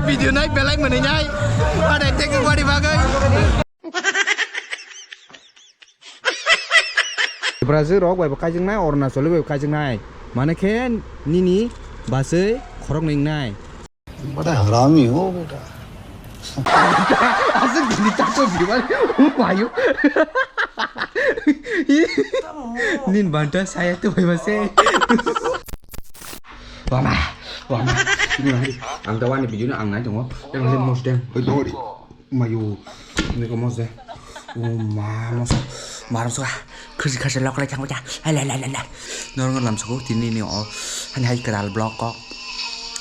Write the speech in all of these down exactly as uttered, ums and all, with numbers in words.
Video nai belai mwnwi nai. Ada thank you body bagwi. Brazil rok bai bo kaijaknai, Arunachal bai bo kaijaknai. Mane khe nini basui khorok nwngnai. Bada harami ho beta. Aswk dini tato biwal. Umayo. Nin banta saya tu bai mase. Wama, wama. Ang tawani video no ang nai tongo. Yang le mos deng. Oi dori. Mayo, ini kok mos de. Oh ma, mos. Maram suka. Khasi khasi lok lai thang bacha. Hai lai lai lai lai. Norok lam suku tini ni o. Hani hai kwtal vlog kok.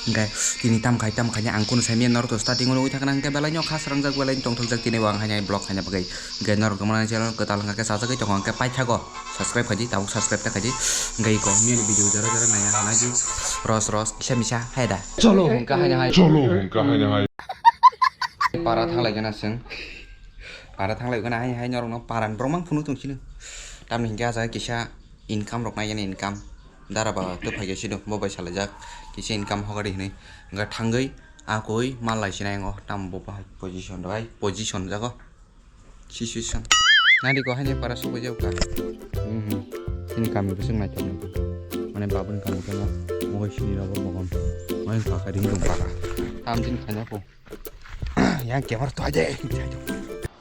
Hingke tini tam khai tam khai ang kunu sai miya norok to starting o nugui thang nang hingke belai no khas rangjak belai tong thok jak tini bo ang hai hai vlog hai na bagwi. Hingke norok to mana channel kwtal hingke sajagwi tongo hingke paithago. Subscribe khai di, tabuk subscribe ta khai di. Hingke iko miya ni video jara jara naya nai di. Ros ros kisa misa hai da. Cholo hingke hai hai. Cholo hingke hai hai. Para thanglai gana seng. Para thanglai gana hai hai norok no para borok mang phunu tong sini. Tamni hingke aja kisa income rok nai gana income. Dara ba to phai sini bo bai salai jak. Kisa income hogari hinui. Hingke thangwi akoi mal lai sinai ngo tam bo bahai position rok hai position jago. Situation. Nadi ko hai para sokoi jak ka. Hmm. Ini kami beseng nai tong. Mane babun kami kena. Mohoi sini rok bo bokon. Mohoi kaka ding dong para. Tam jin khanya ko. Yang kemar to aja.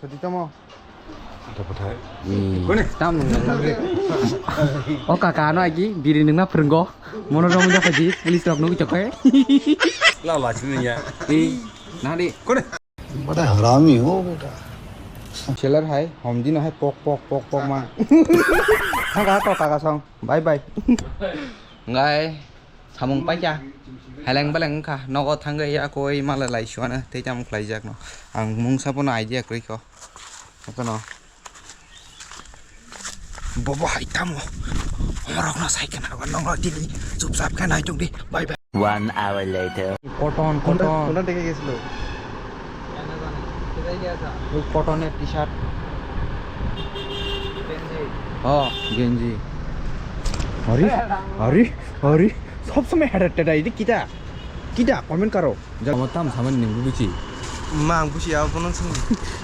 Sadi tamo. Ada pathai. Kone? Tam nung nung. O kaka no agi biri nung na phrwngo. Mono rong ja phaji police rok nung chokai. La la sini ya. Nadi. Kone? Bada harami ho beta. Seller hai homdi no hai pok pok pok pok ma. Kaka to kaka song. Bye bye. Ngai. Samung paikha. Heleng beleng wngkha. Nogo thangwi akoi mala lai suana tei tamo khlaijakno. Ang mungsa bono idea kwrwikho. Bono. Bobo hai tamo. Omorokno sai khna nokno tini chupchap khe nai tongdi. Bye bye. One hour later. Koton, koton. কোনটা দেখে গেছিল? Amazon-এ। কোথায় গিয়েছে? ওই কটনের টি-শার্ট। গেঞ্জি। হ্যাঁ, গেঞ্জি। আরে, আরে, আরে, সব সময় হেডা টেডা, এটা কিটা? কিটা? কমেন্ট করো। Omo tam samani nung buchi. Ma ang buchi ya, bono sung.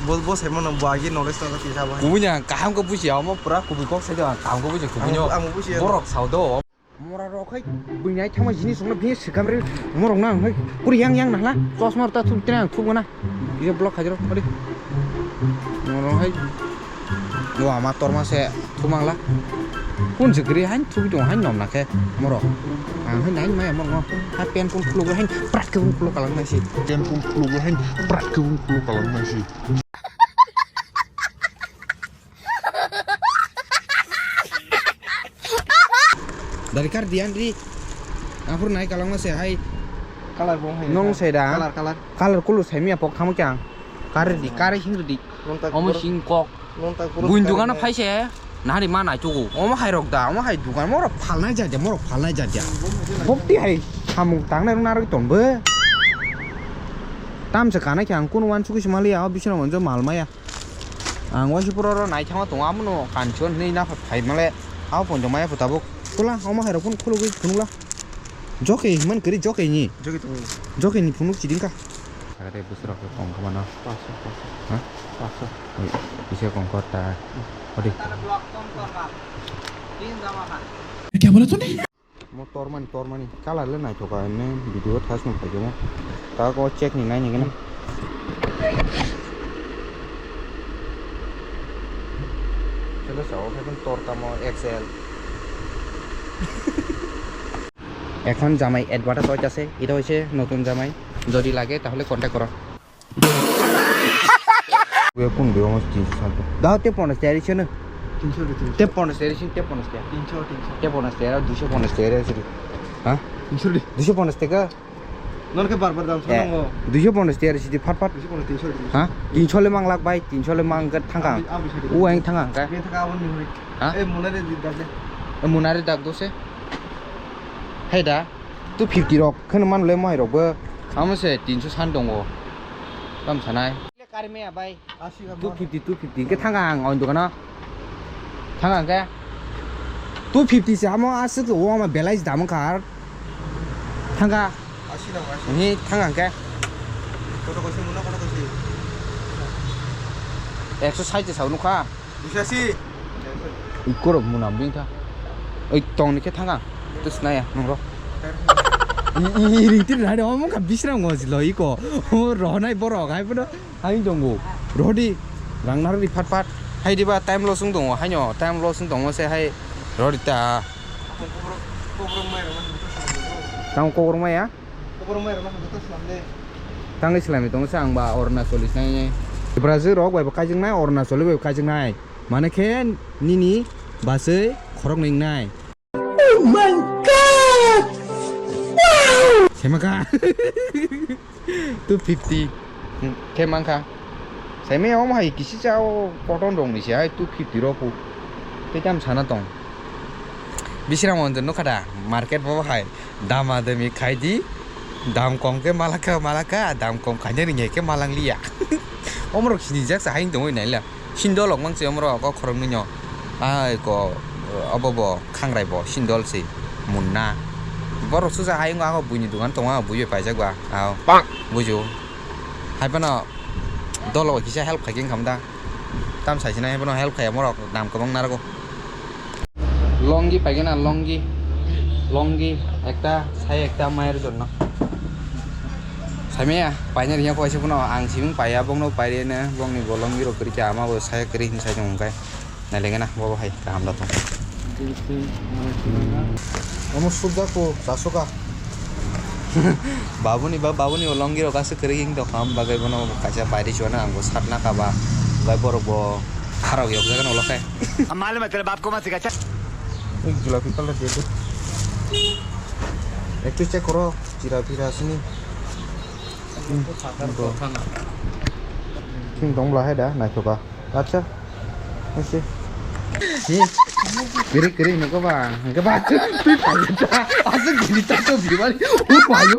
Bo, bo sai mano, bo agi knowledge tong kisa bo. Kubui ni ang kaham ko buchi ya, omo pura kubui kok sai do, ang kaham ko buchi, kubui no. Ang, ang buchi ya. Borok sao do. Mora rok hai, bini ai thangma jini songna bini swkam re, morok nang hai, kuri yang yang nahla, chosma rok ta thum tene ang thum gana, bini block khai rok, ori. Morok hai, wa ma torma se thum ang la, kun jigri hai thum tong hai nom na khe, morok, ang hai nai maya morok no, ha pen kun khuluk hai, prak kun khuluk kalang nai si. Pen kun khuluk hai, prak kun khuluk kalang nai si. Dari kar diyan ri. Aphuru nai kalangma se hai. Color bo hai. Nong se da. Color, color. Color kulu sai miya pok thamo kyang. Kar di, kar hing di. Nong tak. Omo pura sing kok. Nong tak pura. Buin dukano phai se. Nari ma nai tugu. Omo hai rok da, omo hai dukan mo rok phalnai ja ja, mo rok phalnai ja ja. Bokti hai samung tangnai rok narok ton bo. Tam se kanai kyang kun wan chuku se mali ya, bisna monjo mal maya. Ang waisa pura oro naithangma tongo, abono kanchon hinwi napha phai male, abo poito maya pho tabuk. Kula, omo hai rok phunuk khulugwi phunukla. Joke hinmani kwrwi joke ni. Joke tongo. Joke ni phunuk chiding kha. Sakate bwswk rok khe kong kha mano. Paso, paso. Ha? Paso. Oi, kisa kong kha ta. Odi. Kya bola tune? Mo tormani, tormani. Color le naithoka hwnwi video thasno phaikhe mo. Ta ko check ni naini gana. Chalo sao khe tor tamo X L. এখন জামাই অ্যাডভার্টাইজ হইতাছে, এটা হইছে নতুন জামাই। যদি লাগে তাহলে কন্ট্যাক্ট করো। Kuya kun beo mas tinso santo. Daho te ponas teri sene. Tinso de, tinso. Te ponas teri sene, te ponas teri. Tinso, tinso. Te ponas teri, duiso ponas teri sene. Ha? Tinso de. Duiso ponas teka. Non ke bar bar dam sanango. Duiso ponas teri sidi phat phat. Duiso ponas, tinso de, tinso. Ha? Tinso le mang lak bai, tinso le mang ke thangka. Abi, abi sidi. U aing thangka ka. Be thangka abon ni hoi. Ha? Eh, munare di dak de. Eh, munare dak do se. Hai da. Two fifty rok kheno man le mohai rok bo. Amo se tinso san tongo. Tam sanai. Kari maya bai. Two fifty, two fifty. Ke thanga ang on dukano. Thanga ke. Two fifty se amo asuk o ama belai dam kar. Thanga. Ni thanga ke. Koto kosi muna, koto kosi. Ekso sait sao nukha. Duiso asi. Ikorok muna bini tha. Oi tongni khe thanga. Tus naya nungro. I, i, i, ringtir nani omo kha bisrang mo jilo iko. O rohonai borok hai bono. Hai tongo. Rodi. Rang narwkdi phat phat. Hai diba time loss wng tongo. Haino time loss wng tongo se hai. Rodi ta. Tamo kokrok maya? Tangwi swlami tongo se ang ba Arunachali sinai. Brazil rok bai bo kaijaknai, Arunachali bai bo kaijaknai. Mane khe nini baswi khorok nwngnai. Oh my God! Wow! Semaka. Two fifty. Hmm, khe mankha. Saimaya omo hai kisi cha o cotton rok ni se hai two fifty rok pu. Tei tam sana tong. Bisram on nukha da market bo hai dama dami khai di. Dam kom khe malaka malaka, dam kom khaina ringya khe malang liya. Omorok sinijak sa hai tongwi naila. Sindol rok mang se omorok o khoroknwi no. Ai ko obo bo khangrai bo sindol se munna. Borok susa hai wngkha buini dogan tongo buibai paijak ba. Aw. Bujo. Hai phano dolo kisa help khaikhe wngkha da. Tam sai sinai hai phano help khaiya borok dam kwbang narwgo. Longi paigena longi. Longi ekta sai ekta mayar jonno. Saimaya paina riya ko aise phano ang sibing paiya bongno pairene bongni bo longi rok kwrwi kha ama bo sai kwrwi hin sai tong kai. Nailengena bobo hai kaham da tong. Omo sujak ko chasoka. Babuni ba babuni o longi rok aswk kwrwi wng tong kha, am bagwi bono kaisa pairi chuana ang bo satna kha ba, bai borok bo kharok yok jaga ulo khe. Am malum hai tere baap ko mat sikha cha. Ek julapi color de do. Ek tu check koro, chira pira sini. Hmm, to. Thing dong bla hai da, naithoka. Acha. Oke. Hi. Kiri kiri nunggu bang. Hingke bang. Tui payu ta. Asuk gini ta to biwari. U payu.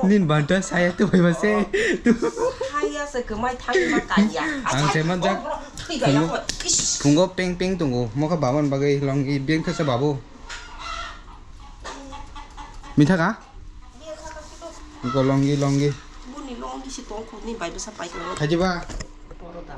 Nin banta saya tu bai mase. Tu. Saya se kemai thang ma kaya. Ang seman jak. Tui gaya ko. Ish. Phungo peng peng tunggu. Moka baman bagai longi beng kasa babu. Mithaka? Iko longi longi. Buni longi si tong khuni bai bwsa pai tong. Khajiba.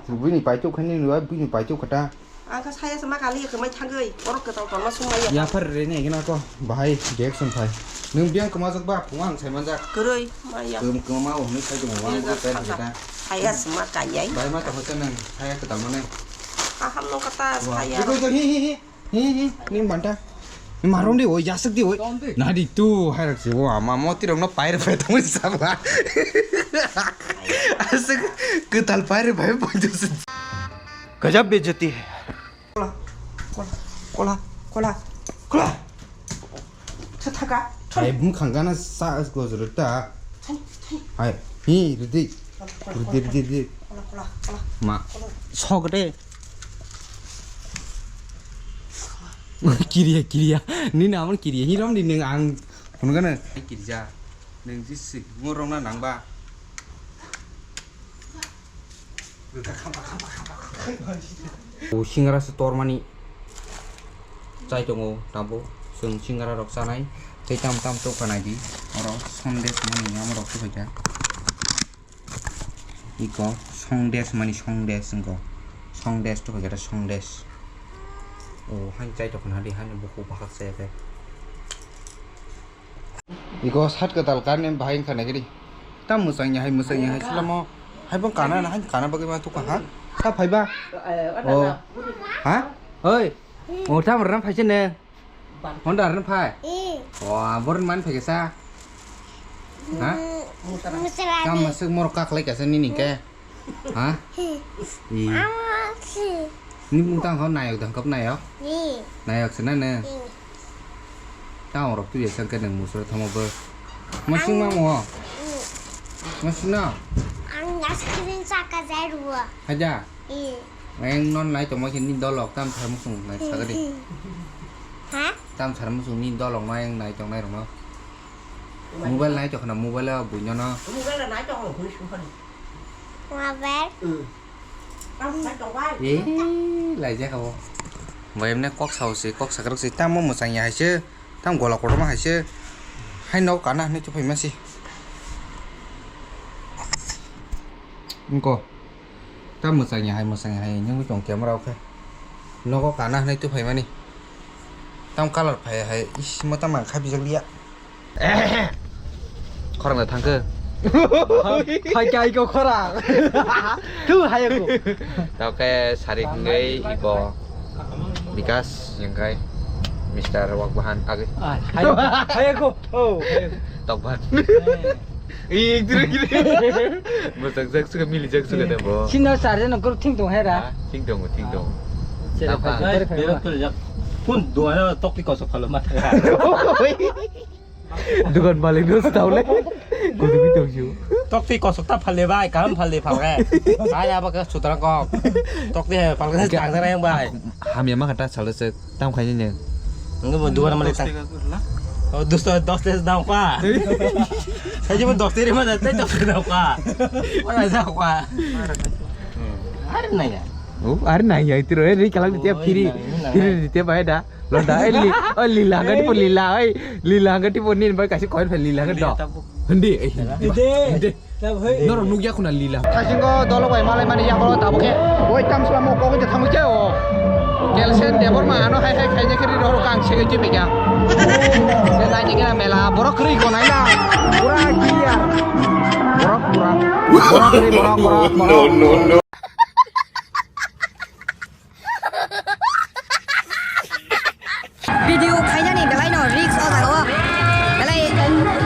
Bini pai chuk khani nua bini pai chuk kata. Ang kha saya sama kali ya kemai thangoi. Orok ketal tolma sumai ya. Ya phar re ne gina ko bahai direction phai. Nung biang kema jak ba phung ang sai manjak. Keroi maya. Kem kema o hwnwi sai tong wang bo pen kata. Saya sama kayai. Bai ma to hote nang saya ketal mane. Aham no kata saya. Iko to hi hi hi. Hi, hi, ni manta. Ni marom di, oi, yasuk di, oi. Nadi tu, hai rak si, o, ama, moti rok no pair pai tong sabla. Asuk, ketal pair pai pai tu. Gajab bejati hai. Kola, kola, kola, kola, kola. Thaka. Hai, bum khangana sa, gojro ta. Hai, hi, ridi. Ridi, ridi, ridi. Kola, kola, kola. Ma, sok de. Kiriya, kiriya. Nini amon kiriya. Hirom di neng ang. Kono gana. Kirja. Neng jisi ngorong na nangba. O singra se tormani. Chai tongo tabo. Chwng singra rok chanai. Tei tam tam tokha nai di. Oro sondes mani amorok tokha. Iko songdes mani songdes wngko. Songdes to hoijato songdes. O hain chai tokna di hain buku bahak chaya khe. Iko sat kwtal karne bahai wngkha naikhe di. Tam mwchangya hai mwchangya hai selamo. Hai bo kana na hai kana bagwi ma tukha ha. Sa phaiba. O. Ha? Oi. O tam rwna phaisene. Honda rwna phai. O abor man phaikhe sa. Ha? Kam masuk mor kaklai kasa nini ke. Ha? Ni mung tang ho nayok dang kap nayok. Nayok sana ne. Tang rok tu ya sang ke nang musra thamo bo. Masing ma mo. Masing na. Ang ice cream saka jai ruwa. Haja. Eng non nai tongma khe ni dolok tam thar musung nai sagadi. Ha? Tam thar musung ni dolok no eng nai tongnai rok no. Mobile nai tongkhna mobile o buino no. Mobile nai tong hoi sung khani. Mobile. Tam nai tong bai. Eh, laijak abo. Bai emne kok sao se, kok sakrok se, tamo mwchang ya hai se, tam gola kotorma hai se. Hai nogo kana hinwi tubui phaima si. Wngkha. Ta mwchangya hai, mwchangya hai, nungwi tong camera o khe. Nogo kana hinwi tubui phaimani. Tam colour phai hai, is, mo tam ang kha bijak liya. Khorang da thangkhe. Hai kai ko khorang. Tu hai ko. Tao khe sari hwngwi ibo Bikas hwnkhe Mister Wakbahan agwi. Ah, hai ko. Hai ko. Oh, hai ko. Tokban. Eh. Ih, giri, giri. Mwchang jak suka, mili jak suka de bo. Sino sare no group thing tong hera. Ah, thing tong, thing tong. Sere phai, phai, phai. Kun dua tokti kosok khalo mata. Dukan malik no tau le. Kudu kudu ju. Tokti kosok ta phale bai, kaham phale phalge. Bai abo ke sutra kok. Tokti hai phalge tang jara yang bai. Hamya ma kata salo se. Tam khaini ne. Nunggu bo dukan malik ta. Oh, dos, dos tes dam kwa. Saya cuma dos teri mana, teh dos tes dam kwa. Mana dam kwa. Hari naya. Oh, hari naya itu roh, hari kalang dia piri, piri dia bayar dah. Lo dah, eh, li, oh, lila hangga tipo lila, eh, lila hangga tipo nin bai kasih koin fel lila hangga do. Hindi, eh, hindi. Norok nukya khuna lila. Thasingo dolo bai malai mani yago tabuk khe. Oi tam slam mo kogoi de thamuk khe o. Kelsen Debbarma ano hai hai khaina khe ri roro kang segei twi pekya. Ke nai ni gena mela borok kri ko nai na. Pura clear. Borok pura. Borok kri borok borok borok. No, no, no. Video khainani belai no risk o jaga o. Belai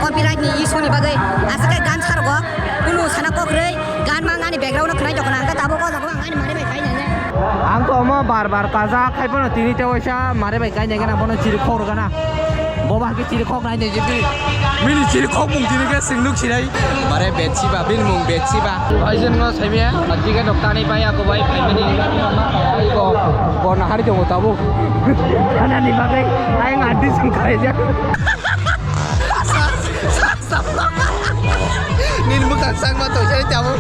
copyright ni issue ni bagwi aswk khe gan sargo. Kunu sana kok rwi gan mang ani background no khwnai tongkha na. Hwnkhe tabuk o jaga o ang ani mare bai khainani. Ang to omo bar bar kaja khai phano tini te waisa mare bai kainai gana bono chiri khok rwgana. Bo ba khe chiri khok nai de jibi. Mini chiri khok mung tini khe sing nuk sinai. Mare bet siba, bini mung bet siba. Bai jen no saimia, ticket rok tani bai ako bai phaimani. Ko, ko na hari tongo tabuk. Ana ni bagai, ayang adi sung khaijak. Nini bwkha chakma tong sai tabuk.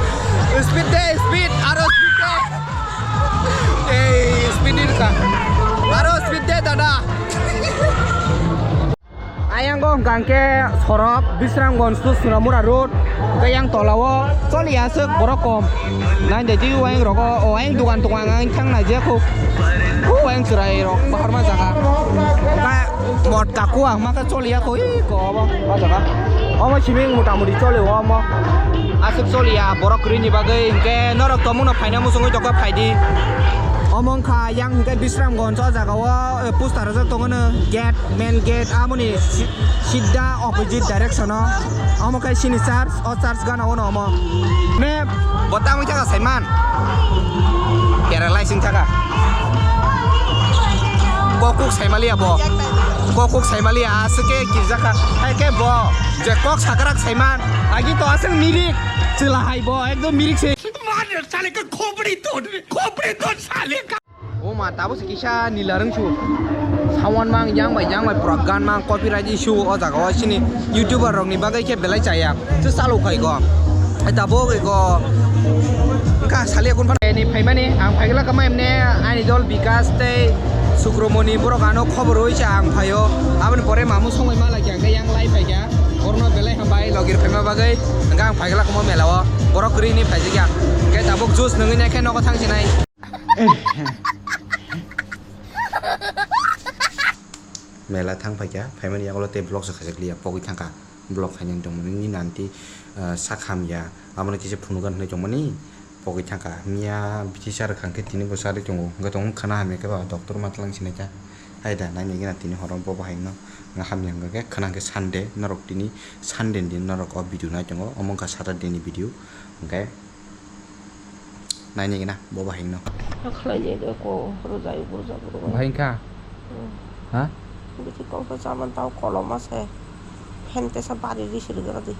Speed de, speed, aro speed de. Ei, speed ni rwkha. Aro speed de, dada. Ayango hwnkha hwnkhe sorok Bisramganj to Sonamura road, hwnkhe yang tola o choli aswk borok kom. Nai de twi wayang rogo, o wayang dogan tongo ang, ang thang nai je khu. Khu wayang chwrai rok bahar ma jaga. Hwnkhe mod kaku ang ma khe choli ya khu, ih, ko obo ma jaga. Omo simi mota moti choli o omo. Aswk choli ya borok kwrwi ni bagwi, hwnkhe norok tongmung no phaina muchungwi tongkha, phai di. Omo wngkha yang hwnkhe Bisramganj o jaga o, eh, poster rwjak tongo no gate. Main gate amoni si-, sidda opposite direction o. Omo khe sini church, o church gana ono omo. Ne, bo tangwi thaka saiman. Paralyzing thaka. Kokuk saimaliya bo. Kokuk saimaliya aswk khe kirjakha. Hai khe bo je kok sakrak saiman. Agi to aswk mirik. Chwla hai bo ekdom mirik se. Mother sale ka khopri to, khopri to sale ka. O ma, tabuk se kisa nila rwngsu. Sound mang yang bai yang bai pura gan mang copyright issue o jaga o sini YouTuber rok ni bagwi khe belai chaya. Se chalo khai go. Ai tabuk ego. Wngkha sali ekun phano ni phaimani ang phaigla kama emne ani dol Bikas tei Sukromoni borok ano khobor rwi se ang phaio. Aboni pore mamu songwi ma laikya hwnkhe yang lai phaikya. Borokno belai hambai logir phaima bagwi hwnkhe ang phaigla kama mela o. Borok kwrwi ni phaijakya. Hwnkhe tabuk juice nungwi nai khe nogo thang sinai. Mela thang phaikha, phaimani yagulo tei vlog se khaijak liya, pogwi thangkha. Vlog khainani tongmani ni nanti, ah, sak hamya, abono kisa phunugan hinwi tongmani, pogwi thangkha. Miya bithi sa rwkha hwnkhe tini bo sarwi tongo, hwnkhe tongo khana hamya khe ba doctor ma twlang sinai kha. Hai da, naini gana tini horo bo bahai no, nga hamya hwnkhe khana hwnkhe Sunday, norok tini Sunday ni din norok o video nai tongo, omo wngkha Saturday ni video, hwnkhe. Naini gina, bo bahai no. Khlai de ko, rwjai, rwjak, rwjak. Bahai kha? Hmm. Ha? Bithi koksa chaman tao kolom ase. Phen tesa bari ri sirgara di.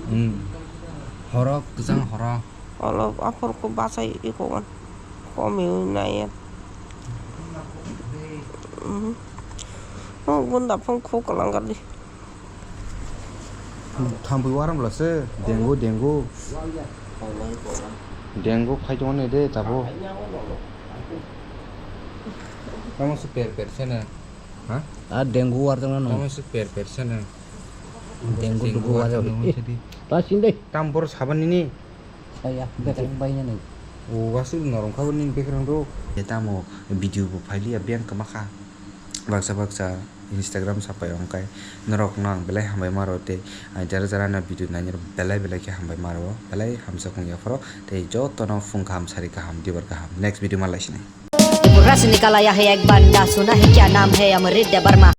Hmm. Horo, kwchang horo. Olo aphor ko bachai iko wan. Komi nai ya. Hmm. Oh, gunda phung khu kalang kali. Thampui waram lo se, dengu, dengu. Dengu phai tongo ne de, tabo. Tamo se per per se na. Ha? A dengu war tong no. Tamo se per per se na. Dengu dugu wajar. Pasing deh. Tam bor saban ini. Saya bekereng bayi nih. O wasu norong kabo nini bekereng do. Tamo video bo phailiya biyang kama kha. Baksa baksa Instagram sapai ongkai norok no ang belai hambai maro tei jara jara no video nainai belai belai khe hambai maro belai hamjak wngya phoro tei joto no phung kaham sari kaham dibar kaham next video ma lai sinai. Tripura से निकल आया है एक बंदा, सुना है क्या नाम है अमृत देवर्मा।